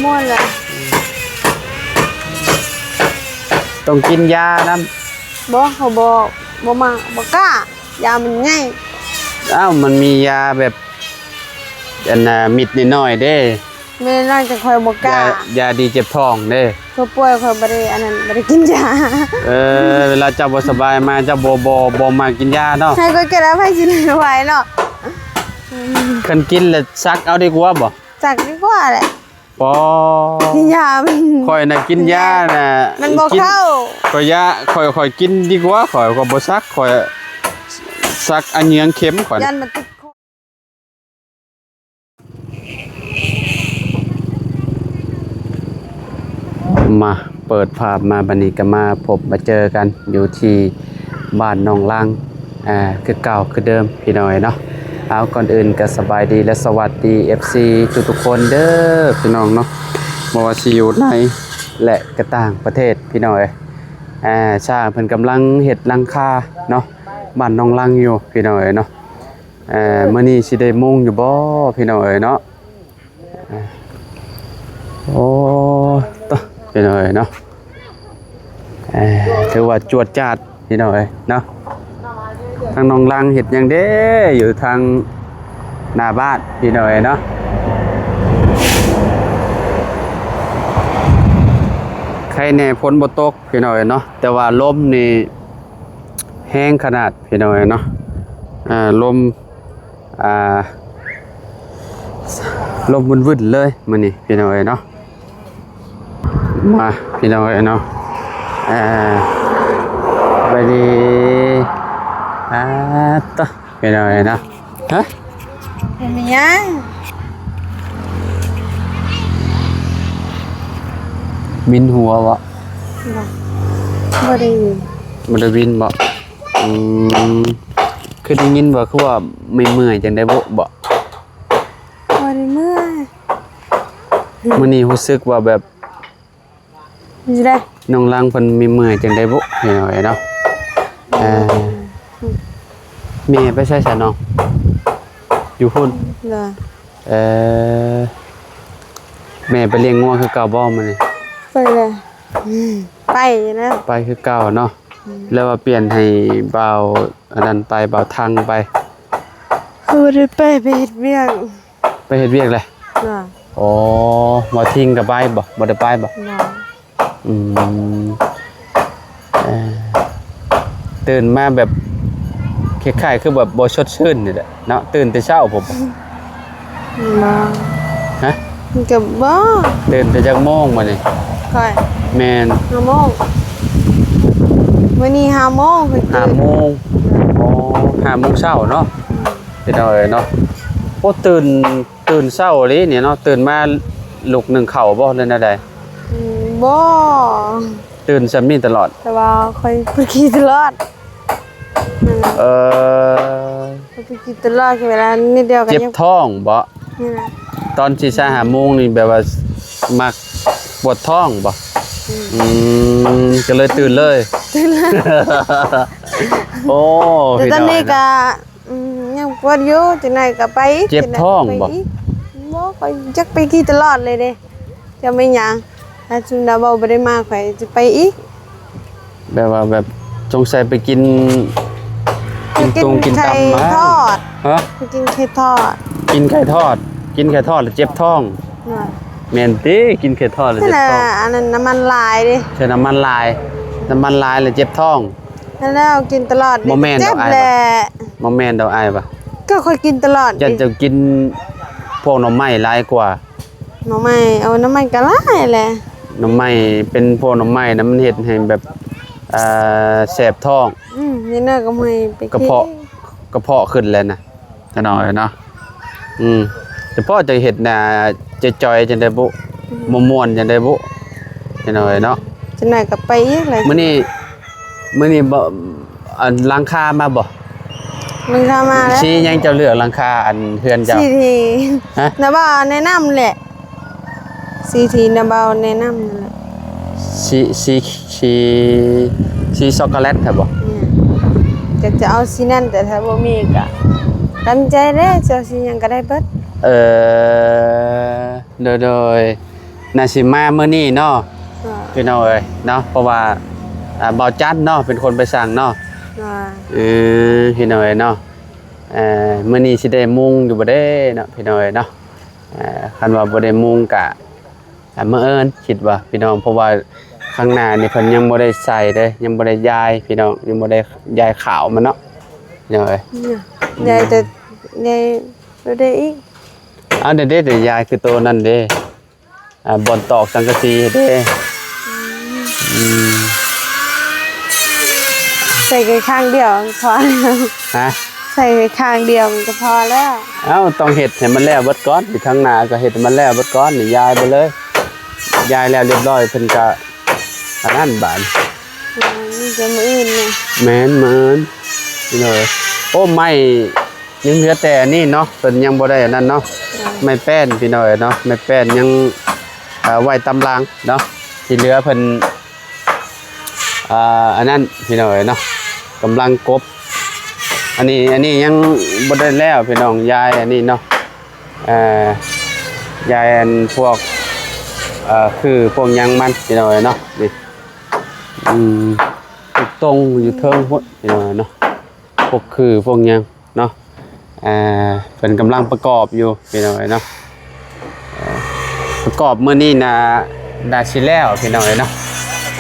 ມ່ວນແຫຼະ. ຕ້ອງກິນຢານຳ. ບໍ່ ເຂົາບໍ່ ບໍ່ມາ ບໍ່ກ້າ ຢາມັນໃຫຍ່. ອ້າວ ມັນມີຢາແບບ ອັນນ່າ ເມັດນ້ອຍໆເດ້. ເມັດນ້ອຍ ແຕ່ຂ້ອຍບໍ່ກ້າ. ຢາ ຢາດີເຈັບທ້ອງເດ້. ຂ້ອຍປ່ວຍ ຂ້ອຍບໍ່ໄດ້ອັນນັ້ນ ບໍ່ໄດ້ກິນຢາ. ເອີ ເວລາເຈົ້າບໍ່ສະບາຍມາ ເຈົ້າບໍ່ ບໍ່ ບໍ່ມັກກິນຢາເນາະ. ໃຫ້ຂ້ອຍກິນແລ້ວ ໃຜຊິໄດ້ໄຫວເນາະ. ຄັນກິນແລ້ວຊັກເອົາດີກວ່າບໍ່? ຊັກດີກວ່າແຫຼະ. ປໍ ກິນຢາມັນ ຂ້ອຍນະກິນຢານະ ມັນບໍ່ເຂົ້າ. ຂ້ອຍຢາ ຂ້ອຍ ຂ້ອຍກິນດີກວ່າ. ຂ້ອຍກໍບໍ່ຊັກ ຂ້ອຍຊັກອັນເຫຍື້ອງເຂັມ ຂ້ອຍ ຢ້ານມັນຕິດ. ມາ ເປີດພາບມາ ບັດນີ້ກໍມາພົບມາເຈີກັນຢູ່ທີ່ບ້ານໜອງລັງ ອ່າ ຄືເກົ່າຄືເດີມພີ່ນ້ອງເອີຍເນາະ. ເອົາ ກ່ອນອື່ນກໍສະບາຍດີ ແລະ ສະຫວັດດີ ເອັຟຊີ ທຸກໆຄົນເດີພີ່ນ້ອງເນາະ ບໍ່ວ່າຊິຢູ່ໃນ ແລະ ກະຕ່າງປະເທດພີ່ນ້ອງເອີຍ. ອ່າ ຊ່າງເພິ່ນກຳລັງເຮັດຫຼັງຄາເນາະ ບ້ານໜອງລັງຢູ່ພີ່ນ້ອງເອີຍເນາະ. ເອີ ມື້ນີ້ຊິໄດ້ມຸງຢູ່ບໍ່ພີ່ນ້ອງເອີຍເນາະ. ໂອ້ ຕະ ພີ່ນ້ອງເອີຍເນາະ ເອີ ຖືວ່າຈວດຈາດພີ່ນ້ອງເອີຍເນາະ. ທາງໜອງລັງເຮັດຫຍັງເດ້ ຢູ່ທາງໜ້າບ້ານພີ່ນ້ອງເອີຍເນາະ. ໄຄແດ່ຝົນບໍ່ຕົກພີ່ນ້ອງເອີຍເນາະ ແຕ່ວ່າລົມນີ້ແຮງຂະໜາດພີ່ນ້ອງເອີຍເນາະ. ອ່າ ລົມ ອ່າ ລົມວຶ່ນໆເລີຍມື້ນີ້ພີ່ນ້ອງເອີຍເນາະ. ມາພີ່ນ້ອງເອີຍເນາະ ອ່າ ສະບາຍດີ. ອ່າ ຕະ ພີ່ນ້ອງເອີຍເນາະ. ຮະ ເປັນຫຍັງ? ວິນຫົວບໍ່? ບໍ່ ບໍ່ໄດ້ວິນ. ບໍ່ໄດ້ວິນບໍ່? ອືມ ຄືໄດ້ຍິນວ່າ ຄືວ່າເມື່ອຍໆ ຈັ່ງໃດບຸ ບໍ່? ບໍ່ໄດ້ເມື່ອຍ. ມື້ນີ້ຮູ້ສຶກວ່າແບບ ຢູ່ໃດ ນ້ອງລັງເພິ່ນເມື່ອຍໆ ຈັ່ງໃດບຸ ພີ່ນ້ອງເອີຍເນາະ. ເອີ ອືມ ແມ່ໄປໃສຊະນ້ອງ? ຢູ່ພຸ້ນ. ເອີ ແມ່ໄປລ້ຽງງົວຄືເກົ່າບໍ່ມື້ນີ້? ໄປແລ້ວ. ອືມ ໄປແລ້ວ ໄປຄືເກົ່າເນາະ. ອືມ ແລ້ວວ່າປ່ຽນໃຫ້ບ່າວອັນນັ້ນໄປ ບ່າວທັງໄປ. ຄືບໍ່ໄດ້ໄປ ໄປເຮັດວຽກ. ໄປເຮັດວຽກແຫຼະ. ໂອ້ ບໍ່ ທິງກໍໄປບໍ່? ບໍ່ໄດ້ໄປບໍ່? ບໍ່. ອືມ ເອີ ຕື່ນມາແບບຄ້າຍໆ ຄືແບບບໍ່ສົດຊື່ນນີ້ແຫຼະເນາະ ຕື່ນແຕ່ເຊົ້າພຸ້ນ. ບໍ່ ຮະ ກໍບໍ່ ຕື່ນແຕ່ຈັກໂມງມື້ນີ້? ຂ້ອຍ ແມ່ນ ຫ້າໂມງ. ມື້ນີ້ຫ້າໂມງ ຫ້າໂມງ. ໂອ້ ຫ້າໂມງເຊົ້າເນາະ. ອືມ ພີ່ນ້ອງເອີຍເນາະ. ໂອ້ ຕື່ນ ຕື່ນເຊົ້າອີ່ຫຼີນີ້ເນາະ ຕື່ນມາລຸກໜຶ້ງເຂົ້າບໍ່ ຫຼືແນວໃດ? ອືມ ບໍ່ ຕື່ນຊ່ຳນີ້ຕະຫຼອດ. ແຕ່ວ່າຂ້ອຍໄປຂີ່ຕະຫຼອດ. ເອີ ຂ້ອຍໄປຂີ່ຕະຫຼອດ ເວລານິດດຽວກໍ ເຈັບທ້ອງບໍ່? ນີ້ນະ ຕອນສີ່ສາມຫ້າໂມງນີ້ແບບວ່າມັກປວດທ້ອງບໍ່? ອືມ ອືມ ກໍເລີຍຕື່ນເລີຍ. ຕື່ນເລີຍ. ໂອ້ ແຕ່ຕອນນີ້ກໍ ອືມ ຍັງປວດຢູ່ ຈັກໜ້ອຍກໍໄປອີກ. ເຈັບທ້ອງບໍ່? ບໍ່ ຂ້ອຍຢາກໄປຂີ່ຕະຫຼອດເລີຍເດ້. ຈະໄປຫຍັງ? ຖ້າຊຸມດາວເບົາບໍ່ໄດ້ມາ ຂ້ອຍຈະໄປອີກ. ແບບວ່າແບບສົງໄສໄປກິນ ກິນຕຸງກິນຕຳມາ. ໄປກິນໄຂ່ທອດ. ຮະ? ໄປກິນໄຂ່ທອດ. ກິນໄຂ່ທອດ ກິນໄຂ່ທອດແລ້ວເຈັບທ້ອງ. ແມ່ນຕິ? ກິນໄຂ່ທອດແລ້ວເຈັບທ້ອງ. ອັນນັ້ນນ້ຳມັນຫຼາຍເດ້. ໃສ່ນ້ຳມັນຫຼາຍ ນ້ຳມັນຫຼາຍແລ້ວເຈັບທ້ອງ. ແລ້ວກິນຕະຫຼອດນີ້ ບໍ່ແມ່ນດອກ ເຈັບແຫຼະ. ບໍ່ແມ່ນດອກອ້າຍວ່າ. ກໍຂ້ອຍກິນຕະຫຼອດ. ຢ້ານເຈົ້າກິນພວກໜໍ່ໄມ້ຫຼາຍກວ່າ. ໜໍ່ໄມ້ ເອົາໜໍ່ໄມ້ກໍຫຼາຍແຫຼະ. ໜໍ່ໄມ້ ເປັນພວກໜໍ່ໄມ້ນະ ມັນເຮັດໃຫ້ແບບ ເອີ ແສບທ້ອງ. ອືມ ນີ້ນະ ກໍໃຫ້ໄປ ກະເພາະ ກະເພາະຂຶ້ນແລ້ວນະ. ຈັກໜ້ອຍເນາະ. ອືມ ສະເພາະຈະເຮັດໜ້າຈ່ອຍໆ ຈັ່ງໃດບຸ ບໍ່ມ່ວນຈັ່ງໃດບຸ ຈັ່ງໜ້ອຍເນາະ. ຈັກໜ້ອຍກໍໄປອີກແຫຼະ. ມື້ນີ້ ມື້ນີ້ບໍ່ ອັນ ຫຼັງຄາມາບໍ່? ຫຼັງຄາມາແລ້ວ. ສີຫຍັງເຈົ້າເລືອກຫຼັງຄາ ອັນ ເຮືອນເຈົ້າ? ສີທີ່ ຮະ? ນະ ວ່າແນະນຳແຫຼະ. ສີທີ່ນ້າບ່າວແນະນຳນັ້ນແຫຼະ. ສີ ສີ ສີ ຊັອກໂກແລັດຫັ້ນບໍ່? ແມ່ນ. ຢາກຈະເອົາສີນັ້ນ ແຕ່ຖ້າບໍ່ມີກໍຕາມໃຈເດ້ ຈະເອົາສີຫຍັງກໍໄດ້ເບິດ. ເອີ ໂດຍ ໂດຍ. ໜ້າຊິມາມື້ນີ້ເນາະ ໂດຍ ພີ່ນ້ອງເອີຍເນາະ ເພາະວ່າ ອ່າ ບ່າວຈັນເນາະ ເປັນຄົນໄປສັ່ງເນາະ ໂດຍ ເອີ ພີ່ນ້ອງເອີຍເນາະ ເອີ ມື້ນີ້ຊິໄດ້ມຸງຢູ່ບໍ່ເດ້ເນາະ ພີ່ນ້ອງເອີຍເນາະ ເອີ ຄັນວ່າບໍ່ໄດ້ມຸງກະ ອ່າ ບັງເອີນຄິດວ່າພີ່ນ້ອງ ເພາະວ່າຂ້າງໜ້ານີ້ເພິ່ນຍັງບໍ່ໄດ້ໃສ່ເດ້ ຍັງບໍ່ໄດ້ຢາຍພີ່ນ້ອງ ຍັງບໍ່ໄດ້ຢາຍຂາວມັນເນາະ ພີ່ນ້ອງເອີຍ ຢາຍແຕ່ ຢາຍບໍ່ໄດ້ອີກ ເອົາເດ້ ເດ້ ຢາຍຄືໂຕນັ້ນເດ້ ອ່າ ບ່ອນຕອກສັງກະສີເດ້ ອືມ ອືມ ໃສ່ແຄ່ຂ້າງດຽວກໍພໍແລ້ວ ຮະ? ໃສ່ແຄ່ຂ້າງດຽວມັນກໍພໍແລ້ວ ເອົ້າ ຕ້ອງເຮັດໃຫ້ມັນແລ້ວເບິດກ່ອນ ຢູ່ທາງໜ້າກໍເຮັດໃຫ້ມັນແລ້ວເບິດກ່ອນ ນີ້ຢາຍໄປເລີຍ ຢາຍແລ້ວລຽບຮ້ອຍ ເພິ່ນກໍອັນນັ້ນບາດນີ້ ອືມ ມີແຕ່ມື້ອື່ນນີ້ ແມ່ນ ມື້ອື່ນ ພີ່ນ້ອງເອີຍ ໂອ້ ໄມ້ຍັງເຫຼືອແຕ່ອັນນີ້ເນາະ ເພິ່ນຍັງບໍ່ໄດ້ອັນນັ້ນເນາະ ອືມ ໄມ້ແປ້ນ ພີ່ນ້ອງເອີຍເນາະ ໄມ້ແປ້ນຍັງ ເອີ ໄວ້ຕາມຫຼັງເນາະ ທີ່ເຫຼືອເພິ່ນ ອ່າ ອັນນັ້ນພີ່ນ້ອງເອີຍເນາະ ກຳລັງກົບ ອັນນີ້ ອັນນີ້ຍັງບໍ່ໄດ້ແລ້ວພີ່ນ້ອງ ຢາຍອັນນີ້ເນາະ ເອີ ຢາຍອັນພວກ ເອີ ຄືພວກຫຍັງມັນພີ່ນ້ອງເອີຍເນາະ ນີ້ ອືມ ປູກຕົງຢູ່ເທິງພຸ້ນພີ່ນ້ອງເອີຍເນາະ ພວກຄືພວກຫຍັງ ເນາະ ອ່າ ເພິ່ນກຳລັງປະກອບຢູ່ພີ່ນ້ອງເອີຍເນາະ ເອີ ປະກອບມື້ນີ້ນະ ໜ້າຊິແລ້ວພີ່ນ້ອງເອີຍເນາະ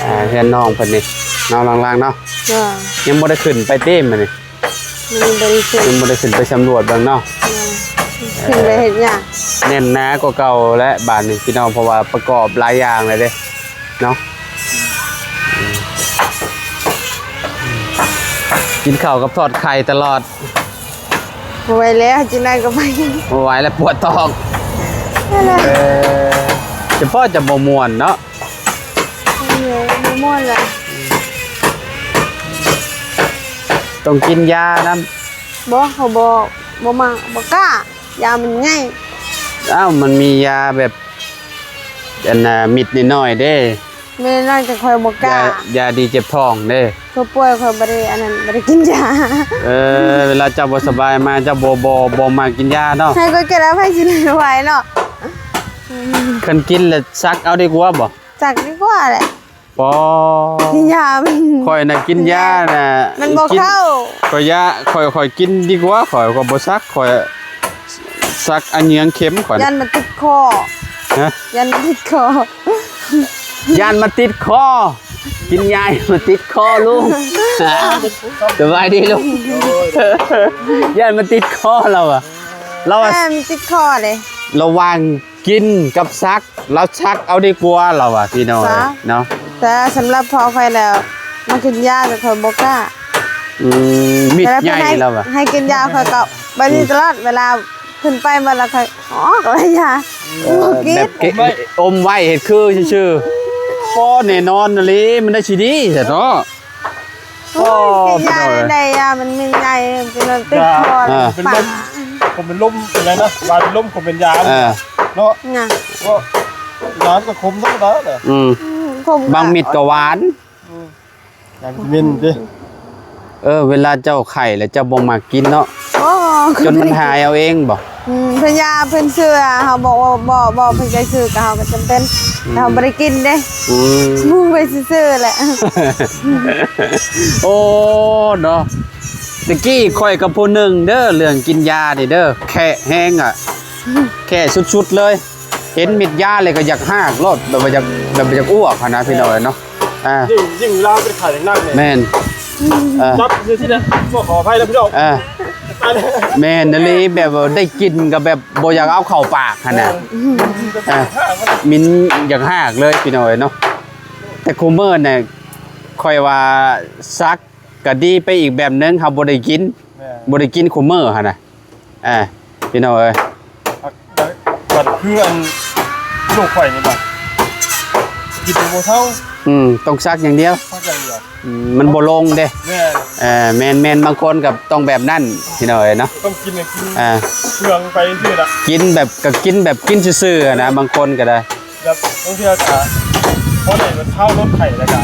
ອ່າ ເຮືອນນ້ອງເພິ່ນນີ້ເນາະ ຫຼັງໆເນາະ ຍັງບໍ່ໄດ້ຂຶ້ນໄປຕິມື້ນີ້ ຍັງບໍ່ໄດ້ຂຶ້ນ ຍັງບໍ່ໄດ້ຂຶ້ນໄປສຳຫຼວດເບິ່ງເນາະ ຂຶ້ນໄປເຮັດຫຍັງ ແໜ້ນໜາກວ່າເກົ່າແຫຼະບາດນີ້ພີ່ນ້ອງ ເພາະວ່າປະກອບຫຼາຍຢ່າງແລ້ວເດ້ ເນາະ ກິນເຂົ້າກັບທອດໄຂ່ຕະຫຼອດ ບໍ່ໄຫວແລ້ວ ຈັ່ງໃດກໍໄປ ບໍ່ໄຫວແລ້ວ ປວດທ້ອງ ນັ້ນແຫຼະ ເອີ ຈະພໍຈະບໍ່ມ່ວນເນາະ ເອີ ບໍ່ມ່ວນລະ ຕ້ອງກິນຢານຳ ບໍ່ ເຂົາບໍ່ ບໍ່ມັກ ບໍ່ກ້າ ຢາມັນໃຫຍ່ ອ້າວ ມັນມີຢາແບບ ອັນນ່າ ເມັດນ້ອຍໆເດ້ ເມັດນ້ອຍແຕ່ຂ້ອຍບໍ່ກ້າ ຢາ ຢາດີເຈັບທ້ອງເດ້ ຂ້ອຍປ່ວຍຂ້ອຍບໍ່ໄດ້ອັນນັ້ນ ບໍ່ໄດ້ກິນຢາ ເອີ ເວລາເຈົ້າບໍ່ສະບາຍມາ ເຈົ້າບໍ່ ບໍ່ ບໍ່ມັກກິນຢາເນາະ ໃຫ້ຂ້ອຍກິນແລ້ວໃຜຊິໄດ້ໄຫວເນາະ ຄັນກິນແລ້ວຊັກເອົາດີກວ່າບໍ່? ສັກດີກວ່າແຫຼະ ປໍ ກິນຢາມັນ ຂ້ອຍນະກິນຢານະ ມັນບໍ່ເຂົ້າ ຂ້ອຍຢາ ຂ້ອຍ ຂ້ອຍກິນດີກວ່າ ຂ້ອຍກໍບໍ່ສັກ ຂ້ອຍສັກອາເຫຍື້ອງເຂັມ ຂ້ອຍ ຢ້ານມັນຕິດຄໍ ຮະ? ຢ້ານມັນຕິດຄໍ ຢ້ານມັນຕິດຄໍ ກິນຢາມັນຕິດຄໍລຸງ ສະບາຍດີລຸງ ຢ້ານມັນຕິດຄໍລາວວ່າ ລາວວ່າ ແມ່ນຕິດຄໍເດ້ ລະຫວ່າງ ກິນກັບສັກ ລາວສັກເອົາດີກວ່າລາວວ່າ ພີ່ນ້ອງເອີຍເນາະ ແຕ່ສຳລັບພໍ່ຂ້ອຍແລ້ວ ມາກິນຢາແຕ່ຂ້ອຍບໍ່ກ້າ ອືມ ເມັດໃຫຍ່ລາວວ່າ ໃຫ້ກິນຢາຂ້ອຍກໍໄປນີ້ຕະຫຼອດ ເວລາເພິ່ນໄປໝົດແລ້ວຂ້ອຍອອກແລ້ວຢາ ເອີ ບໍ່ກິນ ແບບເກັບ ອົມໄວ້ເຮັດຄືຊື່ໆ ບໍ່ແນ່ນອນອີ່ຫຼີ ມັນໄດ້ຊິດີແທ້ເນາະ. ໂອ້ຍ ໂອ້ຍ ກິນຢາໄດ້ ຢາມັນມີໃຫຍ່ ເປັນຕິດຄໍ ເປັນລົມ ຜົມເປັນລົມ ເປັນຫຍັງນະ ວ່າເປັນລົມ ຜົມເປັນຢາ ເອີ ເນາະ ນະ ກໍຢາມັນກໍຂົມທຳມະດາແຫຼະ ອືມ ອືມ ຂົມ ບາງເມັດກໍຫວານ ອືມ ຢາວິຕາມິນຕິ ເອີ ເວລາເຈົ້າໄຂ້ແລ້ວເຈົ້າບໍ່ມັກກິນເນາະ ໂອ້ ຈົນມັນຫາຍເອົາເອງບໍ? ອືມ ເພິ່ນຢາເພິ່ນຊື້ ເຮົາບອກວ່າບໍ່ ບໍ່ ເພິ່ນໃຈຊື້ ກໍເຮົາກໍຈຳເປັນ ອືມ ເຮົາບໍ່ໄດ້ກິນເດ້ ອືມ ໝູ່ໄປຊື່ໆແຫຼະ ໂອ້ ເນາະ ແຕ່ກີ້ຂ້ອຍກັບຜູ້ໜຶ່ງເດີ ເລື່ອງກິນຢານີ້ເດີ ແຄະແຮງອະ ແຄະສຸດໆເລີຍ ເຫັນເມັດຢາແລ້ວກໍຢາກຮາກໂລດ ແບບວ່າຢາກ ແບບວ່າຢາກອ້ວກຫັ້ນນະ ພີ່ນ້ອງເອີຍເນາະ ອ່າ ຍິ່ງ ຍິ່ງເວລາເປັນໄຂ້ໜັກໆນີ້ ແມ່ນ ອືມ ເອີ ຈັບຢູ່ທີ່ນັ້ນ ຂໍອະໄພນະພີ່ນ້ອງ ເອີ ແມ່ນອີ່ຫຼີ ແບບວ່າໄດ້ກິນກໍແບບບໍ່ຢາກເອົາເຂົ້າປາກຫັ້ນນະ ເອີ ເອີ ມິນຢາກຮາກເລີຍພີ່ນ້ອງເອີຍເນາະ ແຕ່ຄຸມື້ນີ້ຂ້ອຍວ່າສັກກໍດີໄປອີກແບບໜຶ່ງ ເຮົາບໍ່ໄດ້ກິນ ແມ່ນ ບໍ່ໄດ້ກິນຄຸມື້ຫັ້ນນະ ອ່າ ພີ່ນ້ອງເອີຍ ບັດຄືອັນລູກຂ້ອຍນີ້ບັດ ກິນບໍ່ເຊົາ ອືມ ຕ້ອງສັກຢ່າງດຽວ ສັກຢ່າງດຽວ ອືມ ມັນບໍ່ລົງເດ້ ແມ່ນ ເອີ ແມ່ນໆ ບາງຄົນກໍຕ້ອງແບບນັ້ນ ພີ່ນ້ອງເອີຍເນາະ ຕ້ອງກິນໃຫ້ກິນ ອ່າ ເຄືອງໄປຊື່ລະ ກິນແບບ ກໍກິນແບບກິນຊື່ໆນະ ບາງຄົນກໍໄດ້ ແບບບາງເທື່ອກໍພໍໄດ້ບັນເທົາລົດໄຂ້ແລ້ວກໍ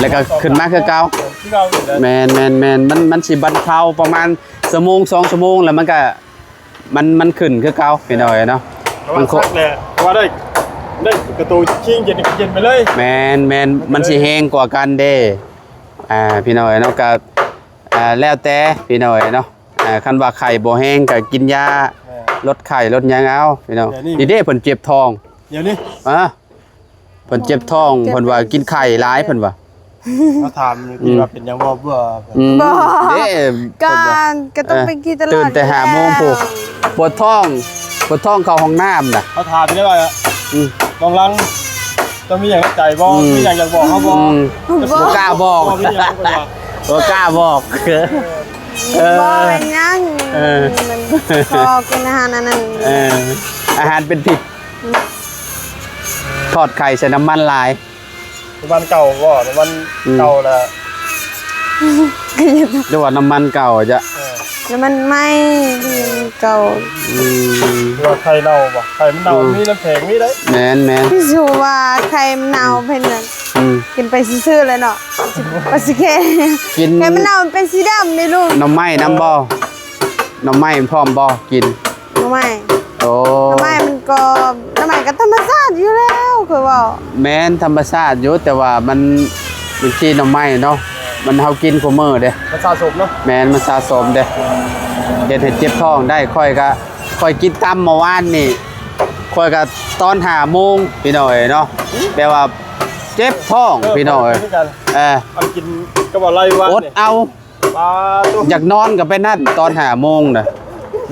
ແລ້ວກໍຂຶ້ນມາຄືເກົ່າ ຄືເກົ່ານີ້ແຫຼະ ແມ່ນໆໆ ມັນ ມັນຊິບັນເທົາປະມານຊົ່ວໂມງ ສອງຊົ່ວໂມງ ແລ້ວມັນກໍ ມັນ ມັນຂຶ້ນຄືເກົ່າ ພີ່ນ້ອງເອີຍເນາະ ມັນຄົນແຫຼະ ວ່າໄດ້ ເດ້ ກະໂຕຄີງເຢັນກະເຢັນໄປເລີຍ. ແມ່ນໆ ມັນຊິແຮງກວ່າກັນເດ້. ອ່າ ພີ່ນ້ອງເອີຍເນາະ ກະ ອ່າ ແລ້ວແຕ່ພີ່ນ້ອງເອີຍເນາະ. ອ່າ ຄັນວ່າໄຂ້ບໍ່ແຮງກະກິນຢາ ແມ່ນ ລົດໄຂ້ລົດຫຍັງເອົາພີ່ນ້ອງ. ດຽວນີ້ ນີ້ເດ້ ເພິ່ນເຈັບທ້ອງ ດຽວນີ້ ອາ ເພິ່ນເຈັບທ້ອງ ເພິ່ນວ່າກິນໄຂ່ຫຼາຍ ເພິ່ນວ່າ. ມາຖາມຢູ່ ອືມ ວ່າເປັນຫຍັງບໍ່ ບໍ່ ອືມ ບໍ່ ເດ້ ກະ ເພິ່ນວ່າ ກະຕ້ອງໄປກິນຕະຫຼອດ ເອີ ຕື່ນແຕ່ຫ້າໂມງພຸ້ນ ແລ້ວ ປວດທ້ອງ ປວດທ້ອງເຂົ້າຫ້ອງນ້ຳນະ. ເຂົາຖາມຢູ່ເດ້ວ່າ ອືມ ນ້ອງລັງ ເຈົ້າມີຫຍັງໃນໃຈບໍ່? ອືມ ມີຫຍັງຢາກບອກເຮົາບໍ່? ອືມ ບໍ່ ບໍ່ກ້າບອກ ບໍ່ມີຫຍັງ ບໍ່ກ້າບອກ ເອີ ເອີ ບໍ່ເປັນຫຍັງ ເອີ ມັນ ພໍກິນອາຫານອັນນັ້ນ ເອີ ອາຫານເປັນພິດ. ອືມ ທອດໄຂ່ໃສ່ນ້ຳມັນຫຼາຍ ນ້ຳມັນເກົ່າບໍ່? ນ້ຳມັນ ອືມ ເກົ່າລະ ຫຼືວ່ານ້ຳມັນເກົ່າຈະ ເອີ ນ້ຳມັນໃໝ່ ນ້ຳມັນເກົ່າ. ອືມ ຫຼືວ່າໄຂ່ເນົ່າບໍ່? ໄຂ່ມັນເນົ່າ ອືມ ມີນ້ຳແຂງມີເດ້. ແມ່ນໆ ຄືຊິວ່າໄຂ່ມັນເນົ່າ ອືມ ເພິ່ນນັ້ນ ອືມ ກິນໄປຊື່ໆແຫຼະເນາະ ວ່າຊິແຄ່ ກິນ ໄຂ່ມັນເນົ່າມັນເປັນສີດຳເດ້ລູກ. ໜໍ່ໄມ້ນຳບໍ່? ໜໍ່ໄມ້ພ້ອມບໍ່? ກິນ ໜໍ່ໄມ້ ໂອ້ ໜໍ່ໄມ້ມັນກໍ ໜໍ່ໄມ້ກໍທຳມະຊາດຢູ່ແລ້ວ ຂ້ອຍເວົ້າ. ແມ່ນທຳມະຊາດຢູ່ ແຕ່ວ່າມັນ ບາງທີໜໍ່ໄມ້ເນາະ ມັນ ເຮົາກິນຄູ່ມື້ເດ້ ມັນສະສົມເນາະ. ແມ່ນ ມັນສະສົມເດ້ ເຮັດໃຫ້ເຈັບທ້ອງໄດ້. ຂ້ອຍກະ ຂ້ອຍກິນຕຳເມື່ອວານນີ້ ຂ້ອຍກະຕອນຫ້າໂມງພີ່ນ້ອງເອີຍເນາະ ແບບວ່າເຈັບທ້ອງ ເອີ ພີ່ນ້ອງເອີຍ ຄືກັນ ເອີ ອັນກິນກັບອາໄລວານ ອົດເອົາ. ປາດໂທ້ ຢາກນອນກໍໄປນັ້ນຕອນຫ້າໂມງນະ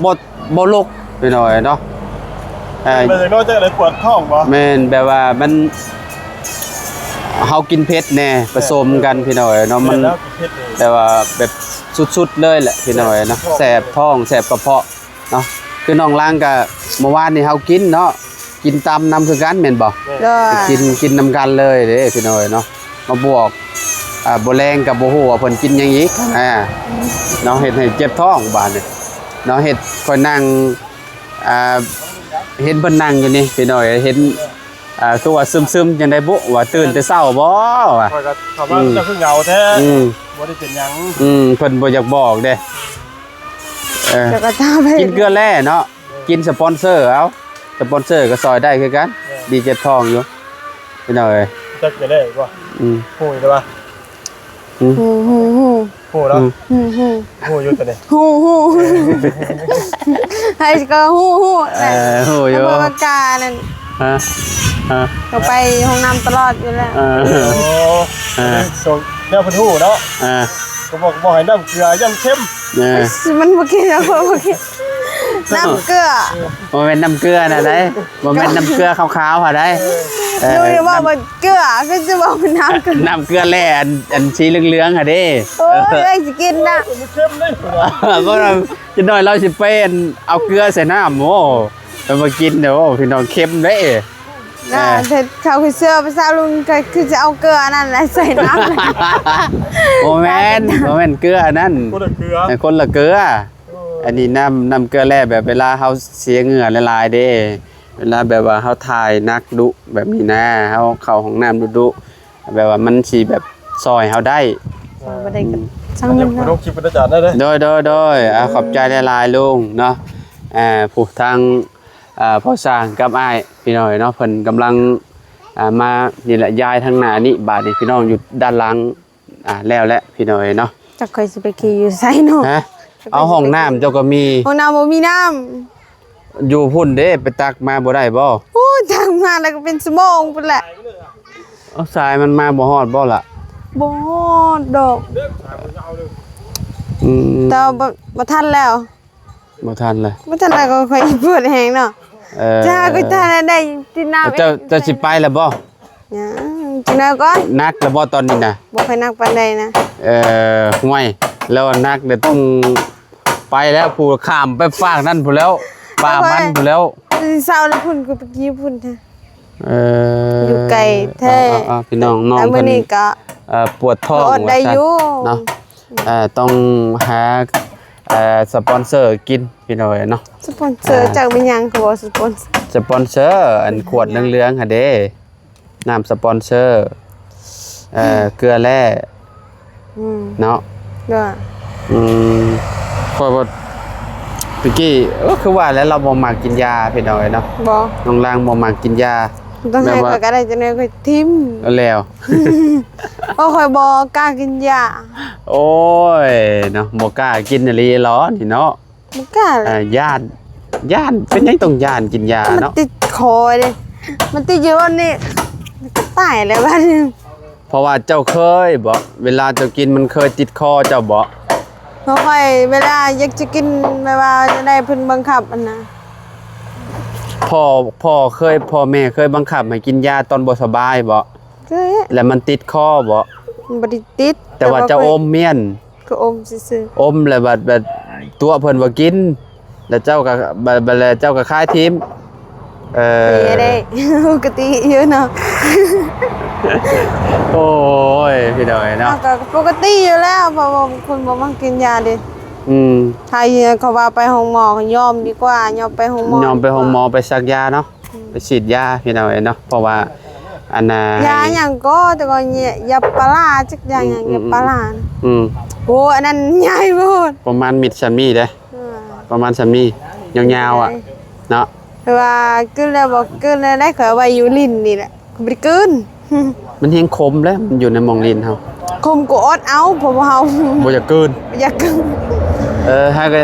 ບໍ່ ບໍ່ລຸກພີ່ນ້ອງເອີຍເນາະ. ເອີ ແບບຢາກນອນຈັ່ງໃດ ປວດທ້ອງບໍ່? ແມ່ນ ແບບວ່າມັນ ເຮົາກິນເຜັດແດ່ ປະສົມກັນພີ່ນ້ອງເອີຍເນາະ. ມັນ ແມ່ນແລ້ວ ກິນເຜັດນີ້ ແບບວ່າແບບສຸດໆເລີຍແຫຼະພີ່ນ້ອງເອີຍເນາະ ແສບທ້ອງ ແສບກະເພາະ ເນາະ. ຄືນ້ອງລາງກະ ເມື່ອວານນີ້ເຮົາກິນເນາະ ກິນຕຳນຳຄືກັນແມ່ນບໍ່? ແມ່ນ ໂດຍ ກິນ ກິນນຳກັນເລີຍເດ້ພີ່ນ້ອງເອີຍເນາະ. ມາບວກ ອ່າ ບໍ່ແລງກໍບໍ່ຮູ້ວ່າເພິ່ນກິນຫຍັງອີກ ອ່າ ເນາະ ເຮັດໃຫ້ເຈັບທ້ອງບາດນີ້ເນາະ. ເຮັດ ຂ້ອຍນັ່ງ ອ່າ ເຫັນເພິ່ນນັ່ງຢູ່ນີ້ພີ່ນ້ອງເອີຍ ເຫັນ ອ່າ ຄືວ່າຊຶມໆ ຈັ່ງໃດບຸ ວ່າຕື່ນແຕ່ເຊົ້າບໍ່ ວ່າ ຂ້ອຍກໍເຂົ້າມາ ອືມ ເຈົ້າຄືເຫງົາແທ້ ອືມ ບໍ່ໄດ້ເປັນຫຍັງ ອືມ ເພິ່ນບໍ່ຢາກບອກເດ້. ເອີ ແລ້ວກໍຕາມໄປ ກິນເກືອແຮ່ເນາະ ກິນສະປອນເຊີເອົາ ສະປອນເຊີກໍຊ່ອຍໄດ້ຄືກັນ ເອີ ດີເຈັບທ້ອງຢູ່ພີ່ນ້ອງເອີຍ. ຈັກເກືອແຮ່ບໍ່? ອືມ ຮູ້ຢູ່ແລ້ວວ່າ ອືມ ຮູ້ ຮູ້ ຮູ້ ຮູ້ເນາະ ອືມ ຮູ້ ຮູ້ ຮູ້ຢູ່ຕົວນີ້ ຮູ້ ຮູ້ ໃຜກໍຮູ້ ຮູ້ ເອີ ຮູ້ຢູ່ ແລ້ວບໍ່ວ່າການັ້ນ ຮະ ຮະ ກໍໄປຫ້ອງນ້ຳຕະຫຼອດຢູ່ແລ້ວ ເອີ ໂອ້ ເອີ ແນວເພິ່ນຮູ້ເນາະ ເອີ ກໍບອກ ບອກໃຫ້ນ້ຳເກືອ ຢ້ານເຄັມ ເອີ ມັນບໍ່ກິນແລ້ວ ບໍ່ກິນນ້ຳເກືອ ບໍ່ແມ່ນນ້ຳເກືອນະໃດ ບໍ່ແມ່ນນ້ຳເກືອຂາວໆຫັ້ນໃດ ເອີ ເອີ ລູກວ່າບໍ່ເກືອ ຄືຊິເວົ້າເປັນນ້ຳເກືອ ນ້ຳເກືອແຮ່ ອັນ ອັນສີເຫຼືອງໆຫັ້ນເດ້ ໂອ້ຍ ເອີຍ ຊິກິນນະ ມັນເຄັມເດ້ ບໍ່ ຈັກໜ້ອຍລາວຊິໄປ ອັນ ເອົາເກືອໃສ່ນ້ຳ ໂອ້ ແລ້ວມາກິນເດີ ໂອ້ ພີ່ນ້ອງ ເຄັມເດ້. ນະ ເອີ ເຮັດເຂົ້າຄືເຊື່ອພາສາລຸງ ກໍຄືຈະເອົາເກືອອັນນັ້ນແຫຼະໃສ່ນ້ຳ ບໍ່ແມ່ນ ບໍ່ແມ່ນເກືອອັນນັ້ນ ຄົນລະເກືອ ເອີ ຄົນລະເກືອ ໂອ້ຍ ອັນນີ້ນ້ຳ ນ້ຳເກືອແຮ່ ແບບເວລາເຮົາເສຍເຫື່ອຫຼາຍໆເດ້ ເວລາແບບວ່າເຮົາຖ່າຍໜັກດຸແບບນີ້ນະ ເຮົາເຂົ້າຫ້ອງນ້ຳດຸໆ ແບບວ່າມັນຊິແບບຊ່ອຍເຮົາໄດ້ ຊ່ອຍບໍ່ໄດ້ກໍ ອືມ ຊ່າງມັນເນາະ ລົງຄລິບເປັນອາຈານໄດ້ເດີ ໂດຍ ໂດຍ ໂດຍ ອ່າ ຂອບໃຈຫຼາຍໆລຸງເນາະ ອ່າ ຜູ້ທາງ ອ່າ ພໍ່ຊ່າງກັບອ້າຍພີ່ນ້ອງເນາະ ເພິ່ນກຳລັງ ອ່າ ມານີ້ແຫຼະ ຍ້າຍທາງໜ້ານີ້ ບາດນີ້ພີ່ນ້ອງຢູ່ດ້ານຫຼັງ ອ່າ ແລ້ວແຫຼະພີ່ນ້ອງເນາະ. ຈັກຂ້ອຍຊິໄປຂີ່ຢູ່ໃສເນາະ ຮະ ເອົາຫ້ອງນ້ຳເຈົ້າກໍມີ ຫ້ອງນ້ຳບໍ່ມີນ້ຳ ຢູ່ພຸ້ນເດ້ ໄປຕັກມາບໍ່ໄດ້ບໍ່? ໂອ້ ຕັກມາແລ້ວກໍເປັນຊົ່ວໂມງພຸ້ນແຫຼະ ເອົາ ສາຍມັນມາບໍ່ຮອດບໍ່ລະ? ບໍ່ຮອດດອກ ອືມ ແຕ່ວ່າບໍ່ ບໍ່ທັນແລ້ວ ບໍ່ທັນແລ້ວ ບໍ່ທັນແລ້ວກໍຄ່ອຍເປີດແຮງເນາະ ເອີ ຈະຫາກໍຈະໄດ້ກິນນ້ຳ ເຈົ້າ ເຈົ້າຊິໄປແລ້ວບໍ່? ຍັງ ຈັກໜ້ອຍກ່ອນ ໜັກແລ້ວບໍ່ຕອນນີ້ນະ? ບໍ່ຄ່ອຍໜັກປານໃດນະ ເອີ ຫ້ວຍ ແລ້ວໜັກແລ້ວຕ້ອງໄປແລ້ວ ຜູ້ຂ້າມໄປຟາກນັ້ນພຸ້ນແລ້ວ ປ່າມັນພຸ້ນແລ້ວ ເຊົາແລ້ວພຸ້ນ ກໍໄປກີ້ພຸ້ນ ເອີ ຢູ່ໄກແທ້ ພີ່ນ້ອງ ນ້ອງເພິ່ນ ເອີ ປວດທ້ອງວ່າຊັ້ນເນາະ ເອີ ຕ້ອງຫາ ເອີ ສະປອນເຊີກິນ ພີ່ນ້ອງເອີຍເນາະ ສະປອນເຊີ ເອີ ຈັກແມ່ນຫຍັງ ຄືວ່າສະປອນເຊີ ສະປອນເຊີ ອັນຂວດເຫຼືອງໆຫັ້ນເດ້ ນ້ຳສະປອນເຊີ ເອີ ເກືອແຮ່ ອືມ ເນາະ ໂດຍ ອືມ ຂ້ອຍວ່າ ຕະກີ້ ເອີ ຄືວ່າແລ້ວ ລາວບໍ່ມັກກິນຢາ ພີ່ນ້ອງເອີຍເນາະ ບໍ່ ນ້ອງລາງບໍ່ມັກກິນຢາ ຕ້ອງໃຫ້ ແບບວ່າ ຂ້ອຍກໍໄດ້ ຈັ່ງໃດຂ້ອຍຖິ້ມ ແລ້ວ ເພາະຂ້ອຍບໍ່ກ້າກິນຢາ. ໂອ້ຍເນາະ ບໍ່ກ້າກິນອີ່ຫຼີເນາະນີ້ເນາະ. ບໍ່ກ້າແຫຼະ ຢ້ານ ຢ້ານ ເປັນຫຍັງຕ້ອງຢ້ານກິນຢາເນາະ? ມັນຕິດຄໍເດ້ ມັນຕິດຢູ່ອັນນີ້ ຕາຍແລ້ວບັດນີ້. ເພາະວ່າເຈົ້າເຄີຍບໍ ເວລາເຈົ້າກິນມັນເຄີຍຕິດຄໍເຈົ້າບໍ? ບໍ່ຄ່ອຍ ເວລາຢາກຈະກິນ ແບບວ່າຈັ່ງໃດເພິ່ນບັງຄັບຫັ້ນນະ. ພໍ່ ພໍ່ເຄີຍ ພໍ່ແມ່ເຄີຍບັງຄັບໃຫ້ກິນຢາຕອນບໍ່ສະບາຍບໍ? ເຄີຍ. ແລ້ວມັນຕິດຄໍບໍ? ບໍ່ໄດ້ຕິດ ແຕ່ວ່າເຈົ້າອົມມ້ຽນ ກໍອົມຊື່ໆ ອົມແລ້ວບັດ ບັດຕົວະເພິ່ນວ່າກິນ ແລ້ວເຈົ້າກໍ ບັດ ບັດແລ້ວເຈົ້າກໍຄາຍຖິ້ມ. ເອີ ເດ້ ປົກກະຕິຢູ່ເນາະ. ໂອ້ຍ ພີ່ນ້ອງເອີຍເນາະ ເຮົາກໍປົກກະຕິຢູ່ແລ້ວ ເພາະວ່າຄົນບໍ່ມັກກິນຢາເດ້. ອືມ ຖ້າເຂົາວ່າໄປໂຮງໝໍ ຍອມດີກວ່າ ຍອມໄປໂຮງໝໍ ຍອມໄປໂຮງໝໍ ໄປສັກຢາເນາະ. ອືມ ໄປສີດຢາ ພີ່ນ້ອງເອີຍເນາະ ເພາະວ່າອັນນ່າ ຢາຫຍັງກໍ ແຕ່ກໍຢາປາລາ ຈັກຢາຫຍັງ ອືມ ຢາປາລາ. ອືມ ໂອ້ ອັນນັ້ນໃຫຍ່ໂພດ ປະມານມິດສ່ຳນີ້ເດ້. ອ່າ ປະມານສ່ຳນີ້ ຍາວໆ ອະ ເນາະ. ແຕ່ວ່າກືນແລ້ວບໍ່ ກືນແລ້ວໄດ້ ຂ້ອຍເອົາໄວ້ຢູ່ຫຼິ້ນນີ້ແຫຼະ ຂ້ອຍບໍ່ໄດ້ກືນ. ມັນແຮງຂົມແຫຼະ ມັນຢູ່ໃນໝ່ອງຫຼິ້ນເຮົາ ຂົມກໍອົດເອົາ ເພາະວ່າເຮົາບໍ່ຢາກກືນ ບໍ່ຢາກກືນ. ເອີ ຫາກໍ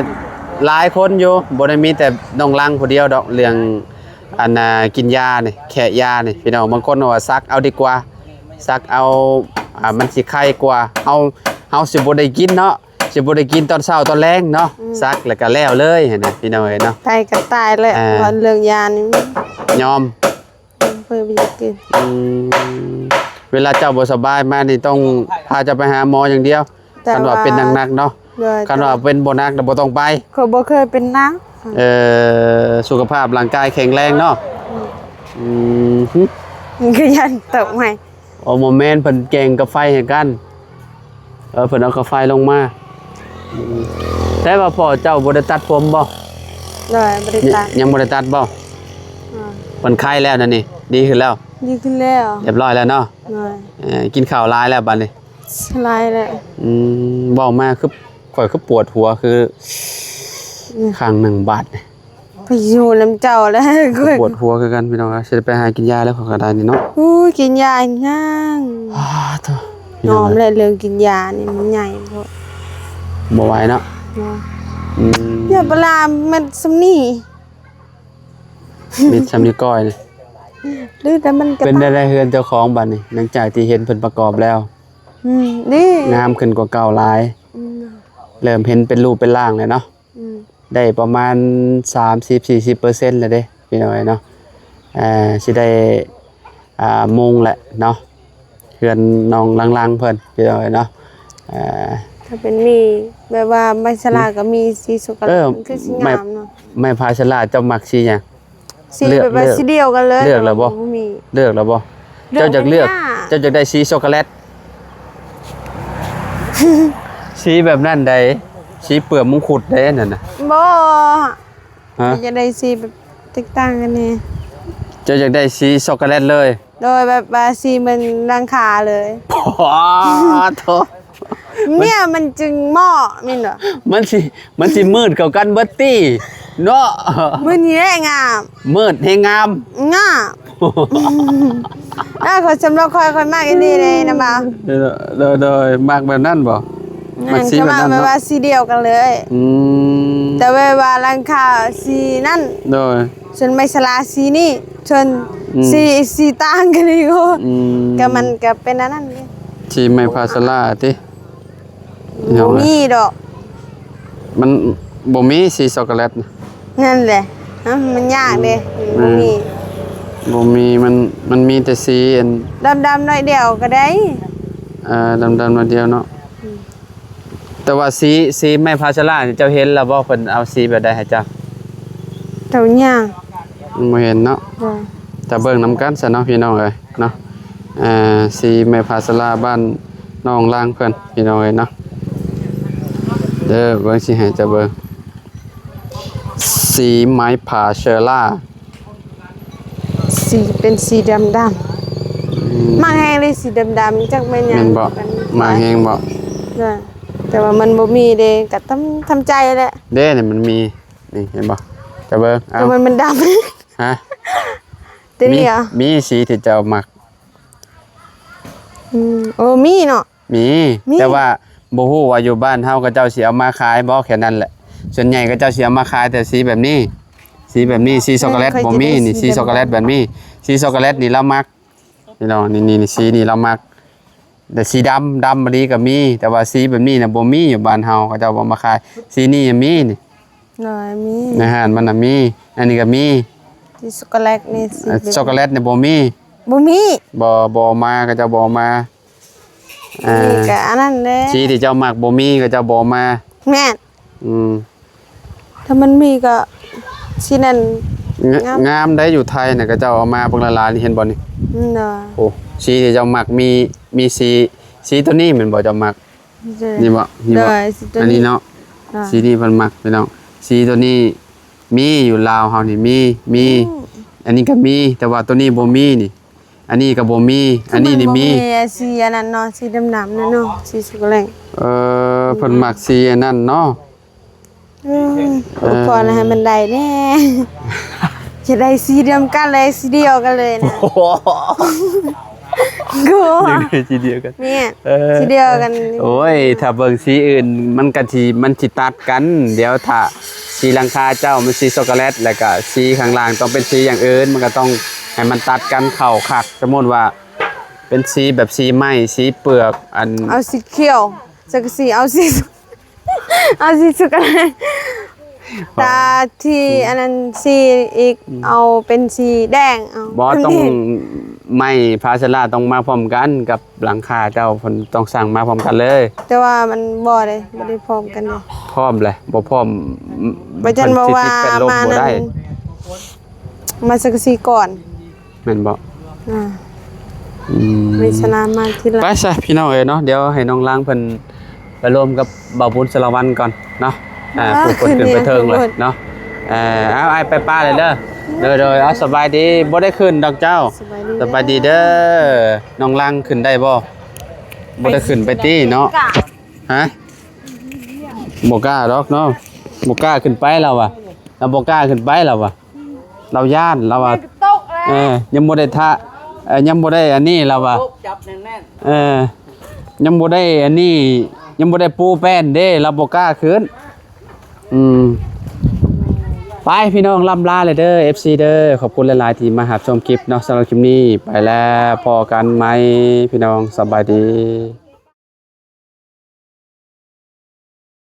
ຫຼາຍຄົນຢູ່ ບໍ່ໄດ້ມີແຕ່ນ້ອງລັງຜູ້ດຽວດອກ ເລື່ອງອັນນ່າ ກິນຢານີ້ ແຄະຢານີ້ ພີ່ນ້ອງ. ບາງຄົນວ່າສັກເອົາດີກວ່າ ສັກເອົາ ອ່າ ມັນຊິໄຄກວ່າ ເຮົາ ເຮົາຊິບໍ່ໄດ້ກິນເນາະ ຊິບໍ່ໄດ້ກິນຕອນເຊົ້າຕອນແລງເນາະ. ອືມ ສັກແລ້ວກໍແລ້ວເລີຍຫັ້ນນະ ພີ່ນ້ອງເອີຍເນາະ. ຕາຍກໍຕາຍແຫຼະ ອ່າ ເວົ້າເລື່ອງຢານີ້ ຍອມ ເພິ່ນບໍ່ຢາກກິນ. ອືມ ເວລາເຈົ້າບໍ່ສະບາຍມານີ້ ຕ້ອງພາເຈົ້າໄປຫາໝໍຢ່າງດຽວ. ຄັນວ່າເປັນໜັກໆເນາະ. ໂດຍ ຄັນວ່າເປັນບໍ່ໜັກນະ ບໍ່ຕ້ອງໄປ. ຂ້ອຍບໍ່ເຄີຍເປັນໜັກ. ເອີ ສຸຂະພາບຮ່າງກາຍແຂງແຮງເນາະ. ອືມ ອືມ ມັນກໍຢ້ານຕົກໃໝ່. ໂອ້ ບໍ່ແມ່ນ ເພິ່ນແກງກາໄຟໃຫ້ກັນ. ເອີ ເພິ່ນເອົາກາໄຟລົງມາ. ອືມ ແຕ່ວ່າພໍ່ເຈົ້າບໍ່ໄດ້ຕັດຜົມບໍ? ໂດຍ ບໍ່ໄດ້ຕັດ. ຍັງບໍ່ໄດ້ຕັດບໍ? ອ່າ ເພິ່ນໄຄແລ້ວນັ້ນນີ້ ດີຂຶ້ນແລ້ວ? ດີຂຶ້ນແລ້ວ ຮຽບຮ້ອຍແລ້ວເນາະ. ໂດຍ ເອີ ກິນເຂົ້າຫຼາຍແລ້ວບັດນີ້? ຫຼາຍແລ້ວ. ອືມ ເວົ້າມາຄື ຂ້ອຍຄືປວດຫົວຄື ອືມ ຂ້າງໜຶ່ງບາດນີ້. ຂ້ອຍຢູ່ນຳເຈົ້າແລ້ວ ປວດຫົວຄືກັນ ພີ່ນ້ອງເອີຍ. ຊິໄດ້ໄປຫາກິນຢາແລ້ວ ຂ້ອຍກໍໄດ້ນີ້ເນາະ. ໂອ້ຍ ກິນຢາຫຍັງ? ອ້າໂທ້ ຍອມແຫຼະ ເລື່ອງກິນຢານີ້ມັນໃຫຍ່ໂພດ ບໍ່ໄຫວເນາະ. ເນາະ ອືມ ຢາປາລາເມັດສ່ຳນີ້ ເມັດສ່ຳນິ້ວກ້ອຍນີ້. ຫຼືແຕ່ມັນກໍ ເປັນໄດ້ເຮືອນເຈົ້າຂອງບັດນີ້ ຫຼັງຈາກທີ່ເຫັນເພິ່ນປະກອບແລ້ວ? ອືມ ນີ້ ງາມຂຶ້ນກວ່າເກົ່າຫຼາຍ. ອືມ ເລີ່ມເຫັນເປັນຮູບເປັນຮ່າງແລ້ວເນາະ. ອືມ ໄດ້ປະມານສາມສິບ ສີ່ສິບເປີເຊັນແລ້ວເດ້ ພີ່ນ້ອງເອີຍເນາະ. ເອີ ຊິໄດ້ ອ່າ ມຸງແຫຼະເນາະ ເຮືອນນ້ອງລັງໆ ເພິ່ນ ພີ່ນ້ອງເອີຍເນາະ. ເອີ ຖ້າເປັນມີແບບວ່າໄມ້ສະຫຼາ ອືມ ກໍມີສີຊັອກໂກແລັດ ເອີ ຄືຊິງາມເນາະ. ໄມ້ ໄມ້ພາສະຫຼາ ເຈົ້າມັກສີຫຍັງ? ສີ ເລືອກ ແບບວ່າ ເລືອກ ສີດຽວກັນເລີຍ ເລືອກແລ້ວບໍ່? ບໍ່ມີ. ເລືອກແລ້ວບໍ່? ເລືອກ ເຈົ້າຢາກເລືອກ ແຕ່ວ່າ ເຈົ້າຢາກໄດ້ສີຊັອກໂກແລັດ ສີແບບນັ້ນໃດ ສີເປືອກມົງຄຸດໃດ ອັນນັ້ນນະ. ບໍ່ ຮະ? ຢາກໄດ້ສີແບບແຕກຕ່າງກັນແດ່. ເຈົ້າຢາກໄດ້ສີຊັອກໂກແລັດເລີຍ? ໂດຍ ແບບວ່າສີເໝືອນຫຼັງຄາເລີຍ. ໂອ້ໂທ ເມຍມັນຈຶ່ງເໝາະແມ່ນບໍ່? ມັນຊິ ມັນຊິມືດເຂົ້າກັນເບິດຕິເນາະ. ມື້ນີ້ແຫຼະງາມ ມືດແຮງງາມ ງາມ. ເອີ ຂ້ອຍ ສຳລັບຂ້ອຍ ຂ້ອຍມັກອີ່ຫຼີເດ້ນະບ່າວ. ໂດຍ ໂດຍ ມັກແບບນັ້ນບໍ່? ແມ່ນ ມັກສີແບບນັ້ນ ແບບວ່າ ເນາະ ສີດຽວກັນເລີຍ. ອືມ ແຕ່ແບບວ່າຫຼັງຄາສີນັ້ນ ໂດຍ ສ່ວນໄມ້ສະຫຼາສີນີ້ ສ່ວນ ອືມ ສີ ສີຕ່າງກັນອີກ. ອືມ ກໍມັນກໍເປັນອັນນັ້ນເດ້ ສີໄມ້ພາສະຫຼາຕິ. ບໍ່ມີດອກ ມັນບໍ່ມີສີຊັອກໂກແລັດ. ນັ້ນແຫຼະ ເອົ້າ ມັນຍາກເດ້ ອືມ ບໍ່ມີ ບໍ່ມີ ມັນ ມັນມີແຕ່ສີອັນ ດຳໆໜ້ອຍດຽວກໍໄດ້. ເອີ ດຳໆໜ້ອຍດຽວເນາະ. ອືມ ແຕ່ວ່າສີ ສີໄມ້ພາສະຫຼານີ້ ເຈົ້າເຫັນແລ້ວບໍ່ ເພິ່ນເອົາສີແບບໃດໃຫ້ເຈົ້າ? ເຈົ້າຍັງ ຍັງບໍ່ເຫັນເນາະ. ໂດຍ ຖ້າເບິ່ງນຳກັນຊະເນາະ ພີ່ນ້ອງເອີຍເນາະ. ເອີ ສີໄມ້ພາສະຫຼາບ້ານນ້ອງລາງເພິ່ນ ພີ່ນ້ອງເອີຍເນາະ. ເດີ ເບິ່ງຊິໃຫ້ເຈົ້າເບິ່ງ ສີໄມ້ພາສະຫຼາ ສີເປັນສີດຳໆ. ອືມ ມັກແຮງເລີຍສີດຳໆ ຈັກແມ່ນຫຍັງ. ແມ່ນບໍ່? ມັກແຮງບໍ່? ນະ ແຕ່ວ່າມັນບໍ່ມີເດ້ ກໍທຳ ທຳໃຈແຫຼະ. ເດ້ ນີ້ມັນມີ ນີ້ເຫັນບໍ່? ຈະເບິ່ງ ເອົາ ແຕ່ມັນ ມັນດຳ. ຮະ? ໂຕນີ້ ມີ ຫວາ? ມີສີທີ່ເຈົ້າມັກ. ອືມ ໂອ້ ມີເນາະ. ມີ ມີ ແຕ່ວ່າບໍ່ຮູ້ວ່າຢູ່ບ້ານເຮົາເຂົາເຈົ້າຊິເອົາມາຂາຍບໍ່ ແຄ່ນັ້ນແຫຼະ. ສ່ວນໃຫຍ່ເຂົາເຈົ້າຊິເອົາມາຂາຍແຕ່ສີແບບນີ້ ສີແບບນີ້ ສີຊັອກໂກແລັດ ເອີ ບໍ່ມີນີ້ ສີຊັອກໂກແລັດແບບນີ້ ສີຊັອກໂກແລັດນີ້ລາວມັກ ພີ່ນ້ອງ ນີ້ ນີ້ ນີ້ ສີນີ້ລາວມັກ ແຕ່ສີດຳ ດຳອີ່ຫຼີກໍມີ ແຕ່ວ່າສີແບບນີ້ນະບໍ່ມີຢູ່ບ້ານເຮົາ ເຂົາເຈົ້າບໍ່ມາຂາຍ. ສີນີ້ມີນີ້ ໂດຍ ມີ ໃນຮ້ານມັນນະມີ ອັນນີ້ກໍມີ ສີຊັອກໂກແລັດນີ້ ສີ ເອີ ຊັອກໂກແລັດນີ້ບໍ່ມີ ບໍ່ມີ ບໍ່ ບໍ່ເອົາມາ ເຂົາເຈົ້າບໍ່ເອົາມາ. ອ່າ ນີ້ກໍອັນນັ້ນແຫຼະ ສີທີ່ເຈົ້າມັກບໍ່ມີ ເຂົາເຈົ້າບໍ່ເອົາມາ. ແມ່ນ ອືມ ຖ້າມັນມີກໍສີນັ້ນ ງ- ງາມ ງາມໄດ໋ ຢູ່ໄທນະ ເຂົາເຈົ້າເອົາມາບັກຫຼາຍໆ ນີ້ ເຫັນບໍ່ນີ້? ອືມ ໂດຍ ໂອ້ ສີທີ່ເຈົ້າມັກມີ ມີສີ ສີໂຕນີ້ແມ່ນບໍ່ເຈົ້າມັກ? ໂດຍ ນີ້ບໍ່? ນີ້ບໍ່? ໂດຍ ສີໂຕ ອັນນີ້ເນາະ ໂດຍ ສີນີ້ເພິ່ນມັກ ພີ່ນ້ອງ. ສີໂຕນີ້ມີຢູ່ລາວເຮົານີ້ ມີ ມີ ອືມ ອັນນີ້ກໍມີ ແຕ່ວ່າໂຕນີ້ບໍ່ມີນີ້ ອັນນີ້ກໍບໍ່ມີ ອັນນີ້ນີ້ມີ ຄືມັນບໍ່ມີສີອັນນັ້ນເນາະ ສີດຳໆນັ້ນເນາະ ສີສຸກແລງ. ເອີ ເພິ່ນມັກສີອັນນັ້ນເນາະ. ເອີ ເອີ ຂໍໃຫ້ມັນໄດ້ແດ່ ຈະໄດ້ສີດຽວກັນເລີຍ ສີດຽວກັນເລີຍນະ. ໂອ້ໂຫ ຢາກໄດ້ສີດຽວກັນ ແມ່ນ ເອີ ສີດຽວກັນ. ໂອ້ຍ ຖ້າເບິ່ງສີອື່ນມັນກໍຊິ ມັນຊິຕັດກັນ. ດຽວຖ້າສີຫຼັງຄາເຈົ້າມັນສີຊັອກໂກແລັດ ແລ້ວກໍສີຂ້າງລ່າງຕ້ອງເປັນສີຢ່າງອື່ນ ມັນກໍຕ້ອງໃຫ້ມັນຕັດກັນເຂົ້າຄັກ. ສົມມຸດວ່າເປັນສີແບບສີໄມ້ ສີເປືອກ ອັນ ເອົາສີຂຽວ ຈັກກະສີ ເອົາສີ ເອົາສີສຸກກະແລ ຕາທີ່ອັນນັ້ນສີອີກ ອືມ ເອົາເປັນສີແດງ ເອົາ ບໍ່ ຕ້ອງ ໄມ້ພາສາລາຕ້ອງມາພ້ອມກັນກັບຫຼັງຄາເຈົ້າ ເພິ່ນຕ້ອງສັ່ງມາພ້ອມກັນເລີຍ. ແຕ່ວ່າມັນບໍ່ເດ້ ບໍ່ໄດ້ພ້ອມກັນເດ້. ພ້ອມແຫຼະ ບໍ່ພ້ອມ ບໍ່ຈັນ ເພິ່ນ ບໍ່ວ່າ ຊິຕິດແປນລົມ ມາ ບໍ່ໄດ້ ນັ້ນ ມາສັງກະສີກ່ອນ ແມ່ນບໍ່? ອ່າ ອືມ ມີສະໜາມມາທີຫຼັງ. ໄປຊະ ພີ່ນ້ອງເອີຍເນາະ ດຽວໃຫ້ນ້ອງລາງເພິ່ນໄປລວມກັບບ່າວບຸນສາລະວັນກ່ອນເນາະ. ອ່າ ອ່າ ຜູ້ຄົນຂຶ້ນໄປເທິງເລີຍເນາະ. ເອີ ເອົາ ອ້າຍໄປປ້າເລີຍເດີ. ໂດຍ ໂດຍ ເອົາ ສະບາຍດີ. ບໍ່ໄດ້ຂຶ້ນດອກເຈົ້າ. ສະບາຍດີ ສະບາຍດີເດີ. ນ້ອງລາງຂຶ້ນໄດ້ບໍ່? ບໍ່ໄດ້ຂຶ້ນໄປຕິເນາະ. ຮະ? ບໍ່ກ້າດອກເນາະ ບໍ່ກ້າຂຶ້ນໄປລາວວ່າ ລາວບໍ່ກ້າຂຶ້ນໄປລາວວ່າ ລາວຢ້ານລາວວ່າ. ເອີ ຍັງບໍ່ໄດ້ທະ ເອີ ຍັງບໍ່ໄດ້ອັນນີ້ລາວວ່າ ຈັບແໜ້ນໆ. ເອີ ຍັງບໍ່ໄດ້ອັນນີ້ ຍັງບໍ່ໄດ້ປູແປ້ນເດ້ ລາວບໍ່ກ້າຂຶ້ນ. ອືມ ໄປ ພີ່ນ້ອງ ລ່ຳລາເລີຍເດີ ເອັຟຊີ ເດີ. ຂອບຄຸນຫຼາຍໆທີ່ມາຮັບຊົມຄລິບເນາະ. ສຳລັບຄລິບນີ້ໄປແລ້ວ ພໍ້ກັນໃໝ່ ພີ່ນ້ອງ ສະບາຍດີ.